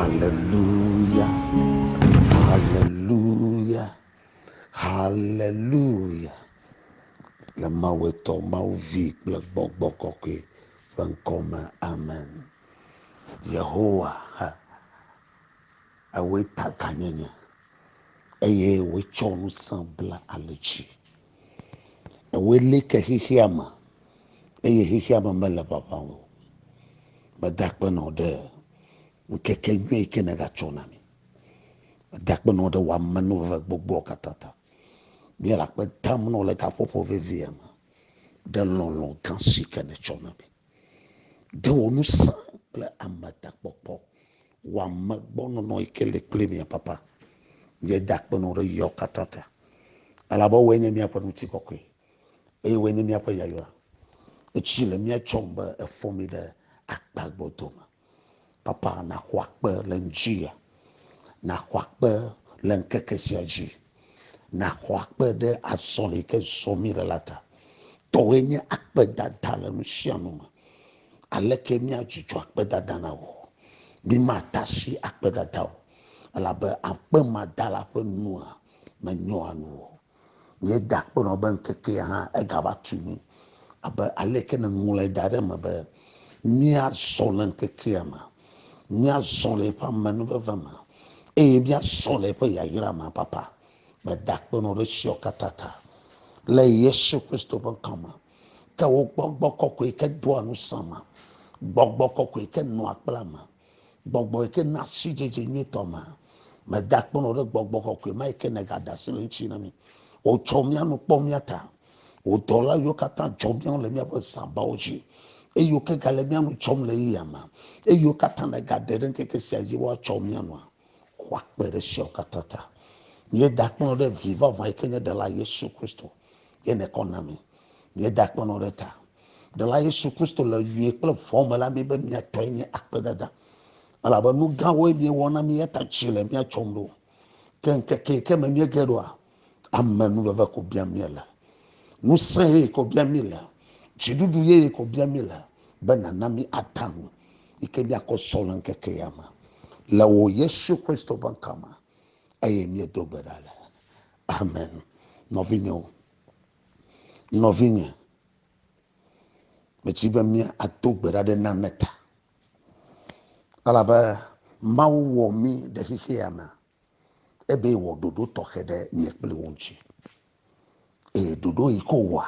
Hallelujah. Hallelujah. Hallelujah. Le Mawu Etɔ, Mawu Vi kple Gbɔgbɔ Kɔkɔe ƒe ŋkɔ me. Amen. Yehowa, ha, ewòe ta gãnyenye eye wòe tsɔ ŋusẽ bla ali dzi. Ewòe li ke xexea me eye xexea me mele ʋaʋãm o. Meda akpe nɔ ɖe ŋkeke nyui yi ke nègatsɔ na mi. Meda akpe nɔ ɖe wò amenuveve gbogboawo katã ta. Míele akpe dam nɔ le gaƒoƒo vevia me ɖe lɔlɔ̃ gã si ke nètsɔ na mi. Ɖe wò ŋusẽ kple ametakpɔkpɔ, wò amegbɔnɔnɔ yi ke le kpli mia papa. Míeda akpe nɔ ɖe yɔ katã ta. Elabe wòe nye míaƒe ŋutikɔkɔe eye wòe nye míaƒe yayra. Etsi le mía tsɔm be efɔ mí ɖe akpagbɔdome. Papa, nàxɔ akpe le ŋutia. Nàxɔ akpe le ŋkeke sia dzi. Nàxɔ akpe ɖe azɔli yi ke zɔm míele la ta. Tɔwòe nye akpedada le nu sia nu me. Aleke míadzudzɔ akpedada na wò? Mímate asi akpedada o elabe akpemadala ƒe nua menyoa nu o. Míeda akpe nɔ be ŋkekea hã egava tu mí abe aleke nèŋlɔe da ɖe eme be míazɔ le ŋkekea me, míazɔ le eƒe amenuveve me eye míazɔ le eƒe yayra me. Papa, meda akpe nɔ ɖe esiawo katã ta le Yesu Kristo ƒe ŋkɔ me. Ke wò gbɔgbɔ kɔkɔe ke doa ŋusẽ me, gbɔgbɔ kɔkɔe ke nɔa kple ame, gbɔgbɔ yi ke na sidzedze nyuitɔ me. Meda akpe nɔ ɖe gbɔgbɔ kɔkɔe ma yi ke nègaɖe asi le ŋuti na mí. Wòtsɔ mía nu kpɔ mía ta. Wò dɔla yiwo katã dzɔ mía ŋu le míaƒe zãbawo dzi eye yiwo ke gale mía nu dzɔm le ɣeyiɣia me eye yiwo katã nègaɖe ɖe ŋkeke sia dzi woatsɔ mía nua, xɔ akpe ɖe esiawo katã ta. Míeda akpe nɔ ɖe Vi vavã yi ke nye Ɖela Yesu Kristo ye nèkɔ na mí. Míeda akpe nɔ ɖe ta. Ɖela Yesu Kristo le nyui kple vɔ̃ me la mí be mía tɔe nye akpedada. Elabe nu gãwoe miewɔ na mí eya ta dzi le mía dzɔm ɖo. Ke ŋkeke yi ke me míege ɖoa, amenuveve ko biam míele. Ŋusẽ yeye ko biam míele. Dziɖuɖu yeye ko biam míele be nàna mí aɖaŋu yi ke míakɔ sɔ le ŋkeke ya me. Le wò Yesu Kristo ƒe ŋkɔ me eye míedo gbe ɖa le. Amen. Nɔvinyewo, nɔvinye, metsi be mía ado gbe ɖa ɖe nane ta. Elabe Mawu wɔ mí ɖe xexea me ebe wɔ ɖoɖo tɔxɛ ɖe nye kple wò ŋuti. Eye ɖoɖo yi ke wòwɔa,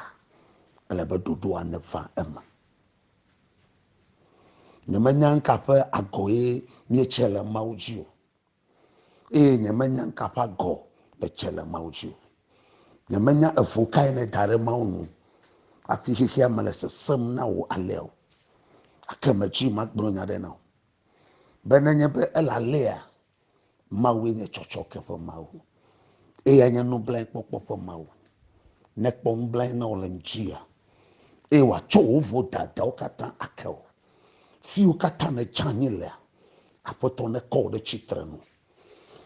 ele be ɖoɖoa neva eme. Nyemenya nuka ƒe agɔ ye míetse le Mawu dzi o. Eye nyemenya nuka ƒe agɔ nètse le Mawu dzi o. Nyemenya evo kae nèda ɖe Mawu nu hafi xexea me le sesẽm na wò alea o. Gake medzi magblɔ nya aɖe na wò be nenye be ele alea, Mawue nye tsɔtsɔke ƒe Mawu. Eyae nye nublanuikpɔkpɔ ƒe Mawu. Nekpɔ nublanui na wò le ŋutia, eye wòatsɔ wò vodadawo katã ake wò. Fiwo katã nèdze anyi lea, Aƒetɔ nekɔ wò ɖe tsitre nu.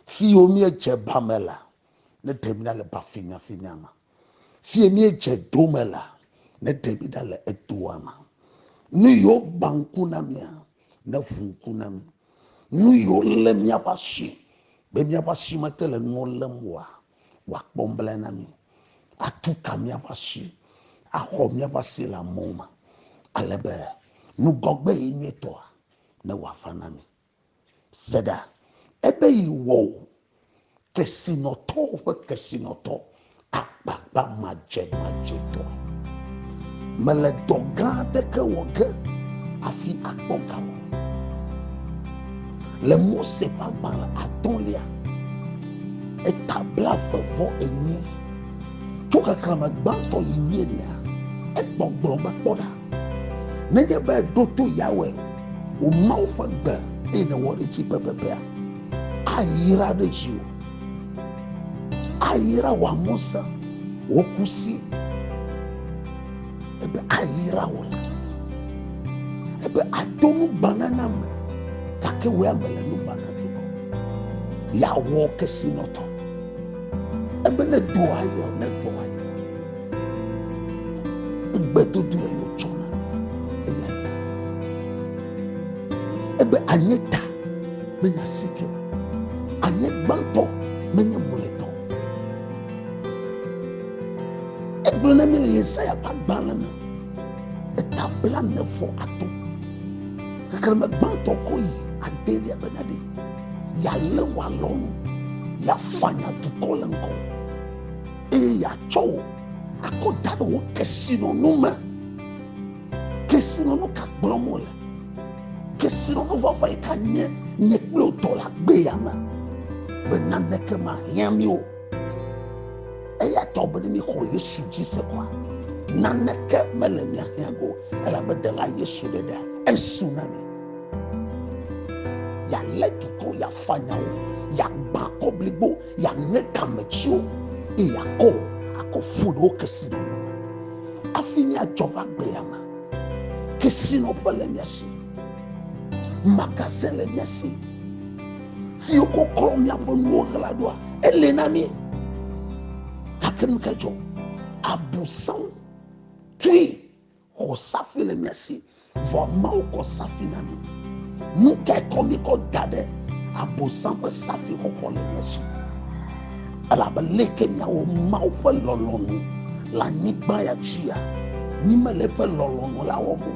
Fiwo míedze ba me lea, neɖe mí ɖa le ba finyafinya me. Fie míedze do me lea, neɖe mí ɖa le edoa me. Nu yiwo gbã ŋku na mía, neʋu ŋku na mí. Nu yiwo lé míaƒe asi be míaƒe asi mete le nuwo lém oa, wòakpɔ nublanui na mí, atu ka míaƒe asi, axɔ míaƒe asi le amewo me, ale be ŋgɔgbe yi nyuitɔa ne wòava na mí. Se ɖa, ebe yi wɔ wò kesinɔtɔwo ƒe kesinɔtɔ agbagba madzemadzetɔe. Mele dɔ gã aɖeke wɔ ge hafi akpɔ ga o. Le Mose ƒe agbalẽ atɔ̃lia, eta blaeve vɔ enyi, tso xexlẽme gbãtɔ yi wuienea, egbɔgblɔ be kpɔ ɖa, nenye be èɖo to Yahweh, wò Mawu ƒe gbe eye nèwɔ ɖe edzi pɛpɛpɛa, ayra ɖe dziwò. Ayra wò aŋɔsa, wò kusi. Ebe ayra wò la. Ebe ado nugbana na ame, gake wò ya mele nugbana do o. Yeawɔ kesinɔtɔ. Ebe ne do ayra, ne gbɔ ayra. Egbedodo ya wòtsɔ na mi, eya ni. Ebe anye ta. Menye asike o. Anye gbãtɔ, menye mlɔetɔ. Egblɔ na mi le Yesaya ƒe agbalẽ me, eta 36, xexlẽme gbãtɔ kɔ yi adelia bena ɖe yealé wò alɔnu, yeafanya dukɔ le ŋgɔ, eye yeatsɔ wò akɔ da ɖe wò kesinɔnu me. Kesinɔnu ka gblɔm wole? Kesinɔnu vavã yi ka nye nye kple wò tɔ le agbe ya me be naneke mahiã mí o. Eya ta be ne míxɔ Yesu dzi se koa, naneke mele mía hiã go elabe ɖela Yesu ɖeɖea esu na mí. Yealé dukɔ, yeafanya wo, yeagbã kɔ blibo, yeaŋe kametsiwo eye yeakɔ akɔ ƒu ɖe wo kesinɔnu me. Hafi míadzɔ va agbe ya me, kesinɔƒe le mía si, magazin le mía si, fi wokɔklɔ míaƒe nuwo ɣla ɖoa, ele na mí. Gake nu ka dzɔ? Abosam tui xɔ safi le mía si, vɔ Mawu kɔ safi na mí. Nu kae kɔ mí kɔ da ɖe abosam ƒe safi xɔxɔ le mía si? Elabe leke míawɔ Mawu ƒe lɔlɔ̃nu le anyigba ya dzia, mí mele eƒe lɔlɔ̃nu la wɔm o.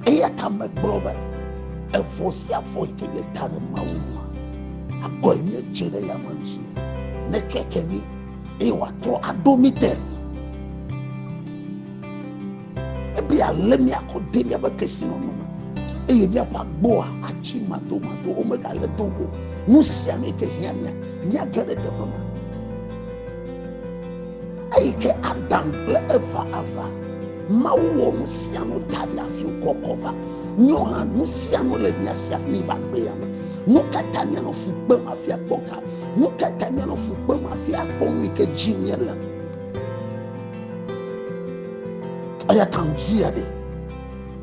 Eya ta megblɔ be evɔ sia vɔ yi ke míeda ɖe Mawu ŋua, agɔe míedze ɖe yame ŋuti. Netsɔe ke mí eye wòatrɔ aɖo mí te. Ebe yealé mí akɔ de míaƒe kesinɔnu me eye míaƒe agboa atsi madomado, womegale do go. Nu sia nu yi ke hiã mía, míage ɖe teƒe ma. Eyi ke Adam kple Eva ava, Mawu wɔ nu sia nu da ɖi hafi wokɔkɔ va. Míawo hã nu sia nu le mía si hafi míva agbe ya me. Nu ka ta míanɔ fu kpem hafi akpɔ ga? Nu ka ta míanɔ fu kpem hafi akpɔ nu yi ke dzi míele? Eya ta ŋutia ɖe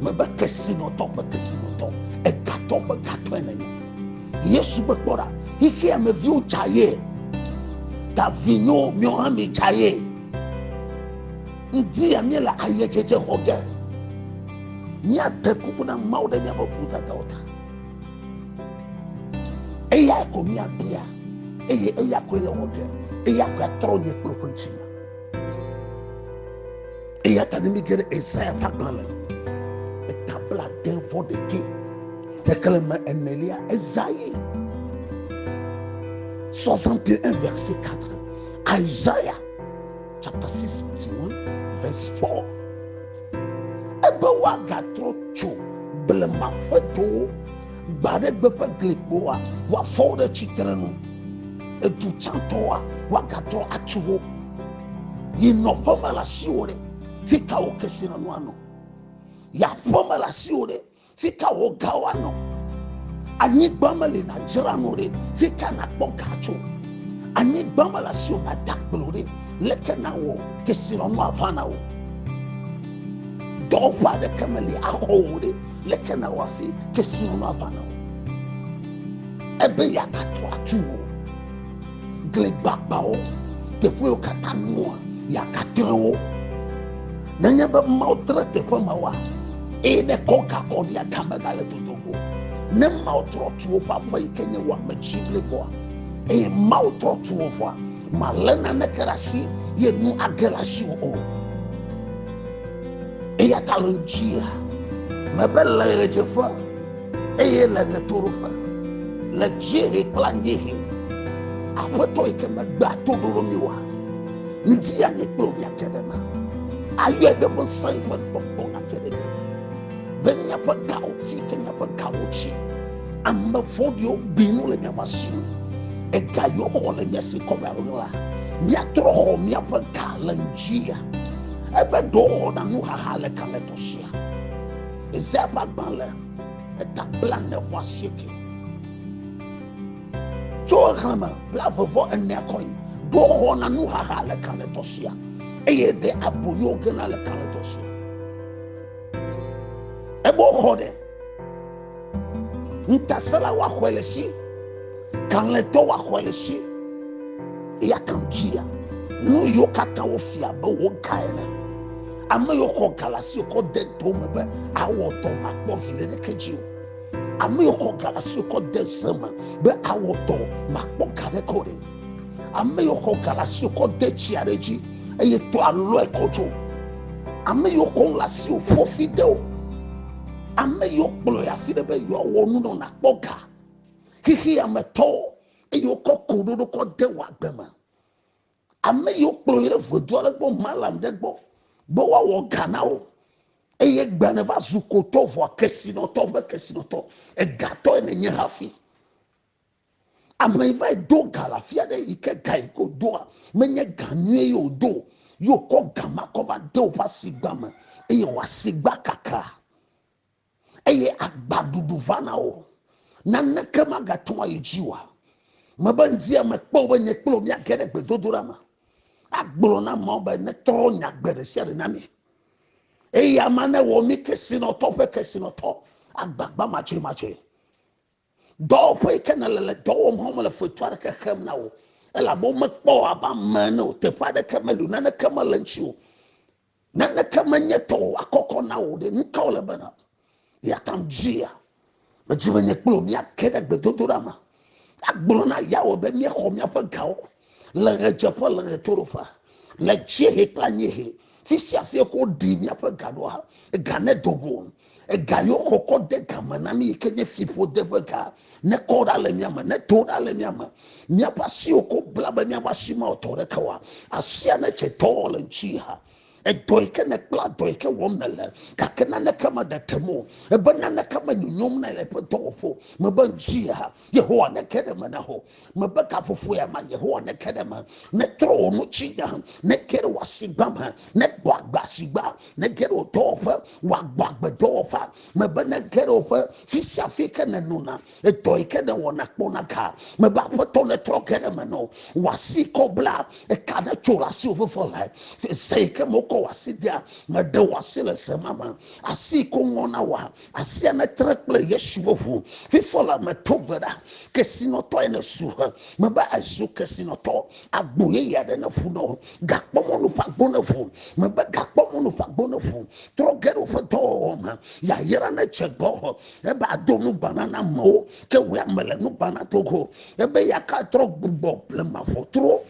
mebe kesinɔtɔ ƒe kesinɔtɔ, egatɔ ƒe gatɔe nenye. Yesu be kpɔ ɖa, xexea me viwo dza ye. Ta vinyewo miawo hã mi dza ye. Ŋdia míele ayedzedze xɔ ge. Míaɖe kuku na Mawu ɖe míaƒe vodadawo ta. Eya ko míabia eye eya koe le wɔ ge. Eya koe atrɔ nye kple woƒe ŋutilã. Eya ta ne míge ɖe Esaya ƒe agbalẽ eta 76 xexlẽme enelia, Esaïe 61 verset 4, Isaiah chapter 61 verse 4. Ebe woagatrɔ tso blema ƒedowo gbaɖegbe ƒe glikpoa, woafɔ wo ɖe tsitrenu. Edu tsãtɔwoa, woagatrɔ atu wo. Yi nɔƒe me le asiwò ɖe, fi ka wò kesinɔnu anɔ? Yi aƒe me le asiwò ɖe, fi ka wò gawo anɔ? Anyigba meli nàdzra nu ɖe, fi ka nàkpɔ ga tso? Anyigba mele asiwò nàda agble ɖe, leke nàwɔ kesinɔnu ava na wò? Dɔwɔƒe aɖeke meli axɔ wò ɖe, leke nàwɔ hafi kesinɔnu ava na wò? Ebe yeagatrɔ atu wò. Gli gbagbawo, teƒewo katã nua, yeagatre wo. Nenye be Mawu tre teƒe ma woa, eye ne kɔ ga kɔ ɖia, ga megale dodo go. Ne Mawu trɔ tu woƒe aƒe yi ke nye wò ametsi bliboa, eye Mawu trɔ tu wò vɔa, malé naneke ɖe asi ye nu age le asiwò o. Eya ta le ŋutia, mebe le ɣedzeƒe eye le ɣetoɖoƒe, le dziehe kple anyiehe, Aƒetɔ yi ke megbea toɖoɖo mi oa, ŋdi anyi kple wò miage ɖe eme. Ayɔe ɖe eƒe ŋusẽ ƒe gbɔgbɔ nage ɖe mia me. Be miaƒe gawo, fi ke miaƒe gawo tsi. Ame vɔ̃ɖiwo gbi nu le miaƒe asi me. Ega yiwo xɔ le mia si kɔ va ɣla. Miatrɔ xɔ miaƒe ga le ŋdzia. Ebe ɖewo xɔna nuxaxa le kalẽtɔ sia. Ezea ƒe agbalẽ eta 48. Tso xexlẽme 24 kɔ yi, ɖewo xɔna nuxaxa le kalẽtɔ sia eye ɖe aboyo gena le kalẽtɔ sia. Ebe woxɔ ɖe ŋutasẽla woaxɔe le si, kalẽtɔ woaxɔe le si. Eya ta ŋutia, nu yiwo katã wofia be wò ga ene. Ame yiwo xɔ ga le asiwò kɔ de do me be awɔ dɔ makpɔ viɖe ɖeke dzi o. Ame yiwo xɔ ga le asiwò kɔ de ze me be awɔ dɔ makpɔ ga ɖeke o ɖe. Ame yiwo xɔ ga le asiwò kɔ de tsi aɖe dzi eye tɔa lɔe kɔ dzo. Ame yiwo xɔ nu le asiwò ƒo fi de wò. Ame yiwo kplɔ yi afi ɖe be yewoawɔ nu nɔ nàkpɔ ga. Xexea me tɔwo eye wokɔ koɖoɖo kɔ de wò agbe me. Ame yiwo kplɔ yi ɖe ʋedu aɖe gbɔ, malam ɖe gbɔ be woawɔ ga na wò eye gbe neva zu kotɔ vɔa kesinɔtɔ be kesinɔtɔ egatɔe nènye hafi. Ame yi va yi do ga le afi aɖe yi ke ga yi ke wòdoa menye ga nyuie ye wòdo o ye wòkɔ ga ma kɔ va de woƒe asigba me eye wò asigba kaka eye agbaɖuɖu va na wò. Naneke magate ŋu ayi dzi oa? Mebe ŋdia mekpɔ be nye kple wò míage ɖe gbedodoɖa me agblɔ na Mawu be netrɔ nyagbe ɖe sia ɖe na mí. Eye ama newɔ mí kesinɔtɔ ƒe kesinɔtɔ agbagba madzoemadzoe. Dɔwɔƒe yi ke nèle le dɔ wɔm hã womele fetu aɖeke xem na wò elabe womekpɔ wò abe ame ene o. Teƒe aɖeke meli o, naneke mele ŋuti o. Naneke menye tɔwò akɔkɔ na wò ɖe. Nu ka wòle be na ya ta ŋudzia? Medzi be nye kple wò míage ɖe gbedodoɖa me agblɔ na Yahweh be míexɔ míaƒe gawo le ɣedzeƒe, le ɣetoɖoƒe, le dziehe kple anyiehe. Fi sia fi ko woɖi míaƒe ga ɖoa, ega ne do go. Ega yiwo xɔ kɔ de game na mí yi ke nye fiƒode ƒe ga ne kɔ ɖa le mía me, ne do ɖa le mía me. Míaƒe asiwo ko bla be míaƒe asi mawɔ dɔ ɖeke oa, asia ne dze dɔwɔwɔ le ŋuti ha. Edɔ yi ke nèkpla, dɔ yi ke wɔm nèle, gake naneke meɖeɖem o. Ebe naneke menyonyom na le eƒe dɔwɔƒe o. Mebe ŋuti ha, Yehowa nege ɖe eme na wò. Mebe gaƒoƒo ya ma, Yehowa nege ɖe eme. Netrɔ wò nutsinya, nege ɖe wò asigba me, negbɔ agbe asigba, nege ɖe wò dɔwɔƒe, wòagbɔ agbe dɔwɔƒea. Mebe nege ɖe woƒe fi sia fi ke nènɔna, edɔ yi ke nèwɔna kpɔna ga. Mebe Aƒetɔ netrɔ ge ɖe eme na wò. Wò asi kɔ bla, eka ɖe tso le asiwò vevie le. Ze yi ke me wokɔ wò asi dea, meɖe wò asi le ze ma me. Asi yi ke woŋɔ na wòa, asia netre kple Yesu ƒe ʋu. Fifɔ le meto gbe ɖa, kesinɔtɔe nèzu he. Mebe ezu kesinɔtɔ. Agbo yeye aɖe neʋu na wò. Gakpɔmɔnu ƒe agbo neʋu. Mebe gakpɔmɔnu ƒe agbo neʋu. Trɔ ge ɖe woƒe dɔwɔwɔ me. Yayra nedze gbɔ. Ebe ado nugbana na amewo ke wòe ame le nugbana do go. Ebe yaka trɔ gbugbɔ blema ʋɔtruwo,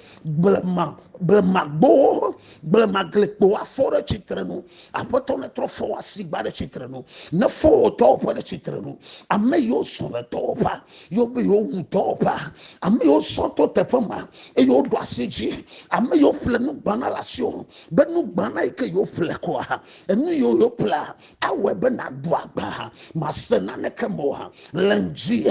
blema blemagbowo, blemaglikpowo afɔ ɖe tsitre nu. Aƒetɔ netrɔ fɔ wò asigba ɖe tsitre nu. Nefɔ wò dɔwɔƒe ɖe tsitre nu. Ame yiwo zɔ le dɔwɔƒea, yiwo be yewowu dɔwɔƒea, ame yiwo zɔ to teƒe ma eye woɖo asi dzi, ame yiwo ƒle nugbana le asiwò be nugbana yi ke yewo ƒle koa, enu yiwo yewo ƒlea awɔe be nàɖu agba, màse naneke me o le ŋdi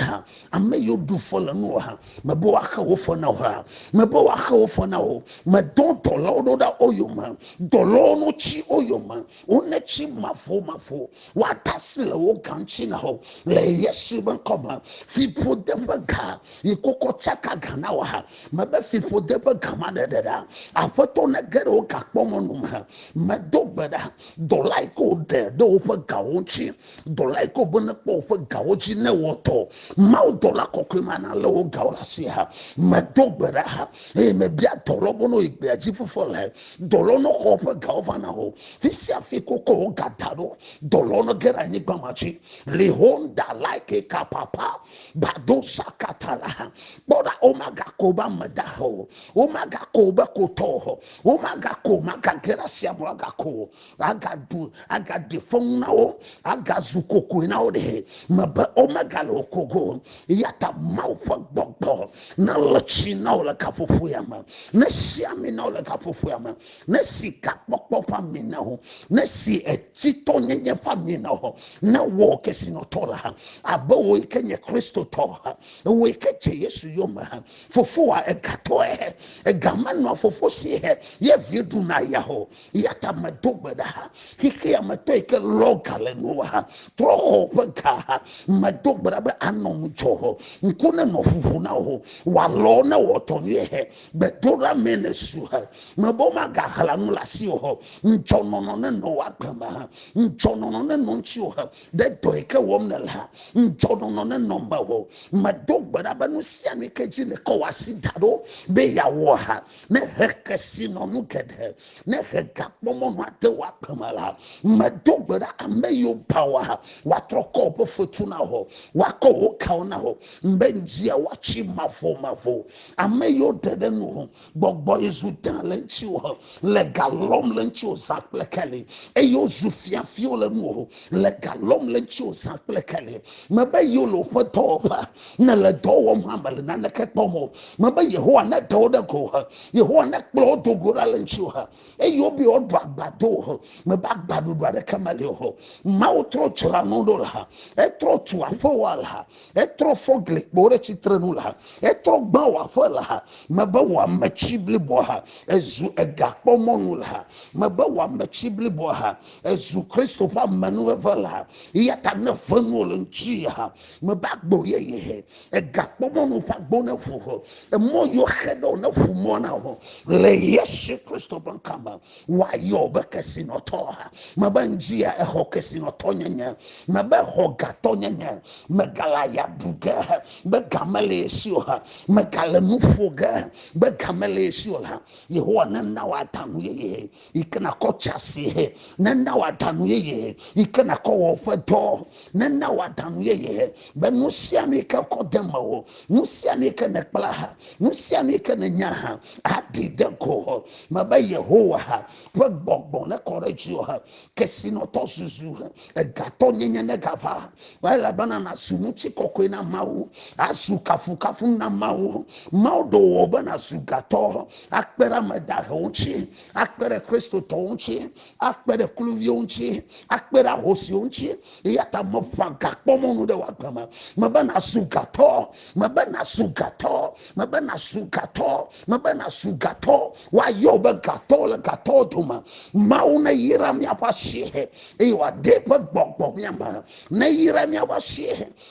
ame yiwo ɖu fe le nuwò hã, mebe woaxe wo fe na wò hã, mebe woaxe wo fe na wò. Medɔ dɔlawo ɖo ɖa wo yome, dɔlawo no tsi wo yome, wonetsi mavomavo, woada asi le wo ga ŋuti na wo le Yesu ƒe ŋkɔ me. Fiƒode ƒe ga yi kokɔ tsaka ga na wò hã, mebe fiƒode ƒe ga ma ɖeɖe ɖa. Aƒetɔ nege ɖe wo gakpɔmɔnu me. Medo gbe ɖa, dɔla yi ke woɖe ɖe woƒe gawo ŋuti, dɔla yi ke wobe nekpɔ woƒe gawo dzi ne wɔ dɔ, Mawu dɔla kɔkɔe ma nalé wo gawo ɖe asi ha. Medo gbe ɖa ha eye mebia dɔlawo be ne woyi gbea dzi fufɔ le dɔlawo ne xɔ woƒe gawo va na wo. Fi sia fi ke wokɔ wo ga da ɖo, dɔlawo ne ge ɖe anyigba ma dzi. Lihonda like kapapa bado sakata la ha. Kpɔ ɖa, womagako wo be ame dahe o, womagako wo be kotɔ o, womagako, magage ɖe asia me o, agako o, agaɖu, agaɖi fɔŋu na wo, agazu kokoe na wo ɖe. Mebe womegale wo kogo o. Eya ta Mawu ƒe gbɔgbɔ nele tsi na wo le gaƒoƒo ya me, nesi ami na wo le gaƒoƒo ya me, nesi gakpɔkpɔ ƒe ami na wo, nesi etitɔnyenye ƒe ami na wo, ne wɔ kesinɔtɔ la abe wò yi ke nye Kristotɔ, wò yi ke dze Yesu yome. Fofoa egatɔe, ega menɔa fofo si he ye vi ɖuna ya o. Eya ta medo gbe ɖa, xexea me tɔ yi ke lɔ ga le nuwòa, trɔ xɔ woƒe ga. Medo gbe ɖa be anɔ ŋudzɔ, ŋku nenɔ ʋuʋu na wò, wòalɔ ne wɔ dɔ nyuie. Gbedoɖa mee nèzu. Yesu he. Mebe womagaxlã nu le asiwò o. Ŋudzɔnɔnɔ nenɔ wò agbe me he. Ŋudzɔnɔnɔ nenɔ ŋutiwò he. Ɖe dɔ yi ke wɔm nèle hã, ŋudzɔnɔnɔ nenɔ mewò. Medo gbe ɖa be nu sia nu yi ke dzi nèkɔ wò asi da ɖo be yeawɔ hã, nehe kesinɔnu geɖe, nehe gakpɔmɔnu ade wò agbe me la, medo gbe ɖa ame yiwo ba wò hã, woatrɔ kɔ woƒe fetu na wò, woakɔ wò gawo na wò, be ŋdia woatsi mavomavo. Ame yiwo ɖe ɖe nu Gbɔgbɔ yi zu dã le ŋutiwò, le ga lɔm le ŋutiwò zã kple keli, eye wozu fiafiwo le nuwò, le ga lɔm le ŋutiwò zã kple keli. Mebe yewo le woƒe dɔwɔƒe, ne le dɔ wɔm hã mele naneke kpɔm o. Mebe Yehowa neɖe wo ɖe go, Yehowa nekplɔ wo do go ɖa le ŋutiwò, eye wobe woaɖu agba do wò. Mebe agbaɖuɖu aɖeke meli o. Mawu trɔ dzra nu ɖo la, etrɔ tu aƒewòa la, etrɔ fɔ glikpo ɖe tsitrenu la, etrɔ gbã wò aƒe la. Mebe wò ametsi bliboa ezu egakpɔmɔnu la. Mebe wò ametsi bliboa ezu Kristo ƒe amenuveve la. Eya ta ne ve nuwò le ŋuti ha, mebe agbo yeye egakpɔmɔnu ƒe agbo ne ʋu. Emɔ yiwo xe ɖe wò ne ʋu mɔ na wò le Yesu Kristo ƒe ŋkɔ me. Woayɔ be kesinɔtɔ. Mebe ŋdzia exɔ kesinɔtɔ nyenye. Mebe xɔ gatɔ nyenye. Megale aya ɖu ge be ga mele ye si o. Megale nu ƒo ge be ga mele ye si o la. Yehowa nena wò aɖaŋu yeye yi ke nakɔ tsi asi. Nena wò aɖaŋu yeye yi ke nakɔ wɔ woƒe dɔ. Nena wò aɖaŋu yeye be nu sia nu yi ke kɔ de mewò, nu sia nu yi ke nèkpla, nu sia nu yi ke nènya aɖi ɖe go. Mebe Yehowa ƒe gbɔgbɔ nekɔ ɖe dziwò. Kesinɔtɔ zuzu, egatɔ nyenye negava. Elabena nàzu ŋutikɔkɔe na Mawu, azu kafukafu na Mawu. Mawu ɖo wò be nàzu gatɔ, akpe ɖe ame dahewo ŋuti, akpe ɖe Kristotɔwo ŋuti, akpe ɖe kluviwo ŋuti, akpe ɖe ahosiwo ŋuti. Eya ta meƒã gakpɔmɔnu ɖe wò agbe me. Mebe nàzu gatɔ, mebe nàzu gatɔ, mebe nàzu gatɔ, mebe nàzu gatɔ. Woayɔ be gatɔ le gatɔwo dome. Mawu neyra míaƒe asi eye wòade eƒe gbɔgbɔ mía me. Neyra míaƒe asi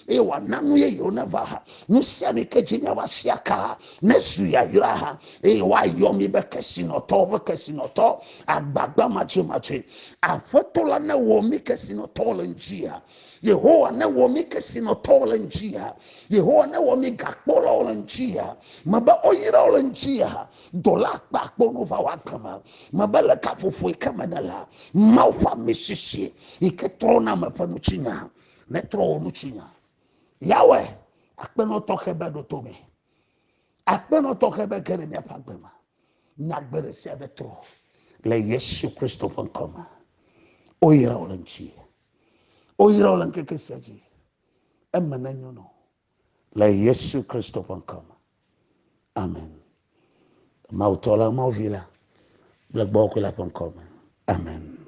eye wòana nu yeyewo neva. Nu sia nu yi ke dzi míaƒe asi aka nezu yayra eye woayɔ mí be kesinɔtɔwo ƒe kesinɔtɔ agbagba madzemadze. Aƒetɔ la newɔ mí kesinɔtɔwo le ŋutia. Yehowa newɔ mí kesinɔtɔwo le ŋutia. Yehowa newɔ mí gakpɔlawo le ŋutia. Mebe woyra wo le ŋutia. Dɔla akpa akpɔ nu va wò agbe me. Mebe le gaƒoƒo yi ke me nèle, Mawu ƒe ame sisi yi ke trɔna ame ƒe nutsinya netrɔ wò nutsinya. Yahweh, akpenɔ tɔxɛ be ɖo to mi. Akpenɔ tɔxɛ be ge ɖe míaƒe agbe me. Nyagbe ɖe sia ɖe trɔ le Yesu Kristo ƒe ŋkɔ me. Woyra wò le ŋuti. Woyra wò le ŋkeke sia dzi. Eme nenyo nɔ le Yesu Kristo ƒe ŋkɔ me. Amen. Mawu tɔ la, Mawu vi la kple gbɔgbɔ kɔkɔe la ƒe ŋkɔ me. Amen.